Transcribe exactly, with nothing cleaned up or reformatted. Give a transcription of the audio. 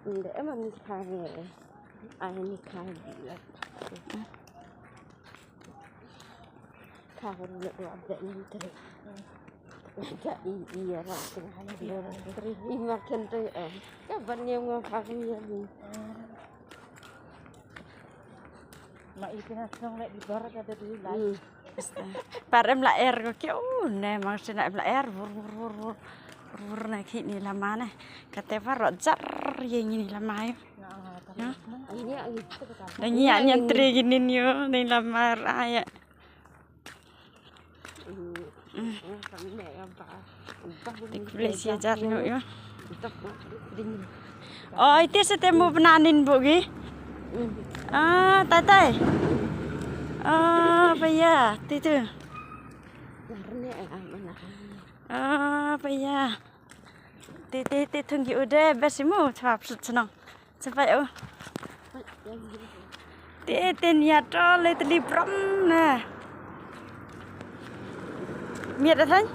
Nde em ni kha nge. Ai ni kha. Kha ko ni ko abde ni tre. Ka i i ra. I ma ken tre. Ka ban ni ngo kha ko ni. Ma i pina snong le di bar ka de di lai. Par em la er ko ki u ne mang sina em la er vur vur vur vur vur vur na ki ni lama ne. Kate par ro jar ye ni lama yo. Na nga ta. Na nya nya tri ki ni yo ni lama ra ya. Tik place ya jar no yo. Oi, te se te mu bna nin bu gi. Ah, tai tai. Ah, paya, te tu. Ah, paya. Te te te thung gi ude besimu chap sut senong. Sampai u. Te te nia to le teli prom na. Miat da thang.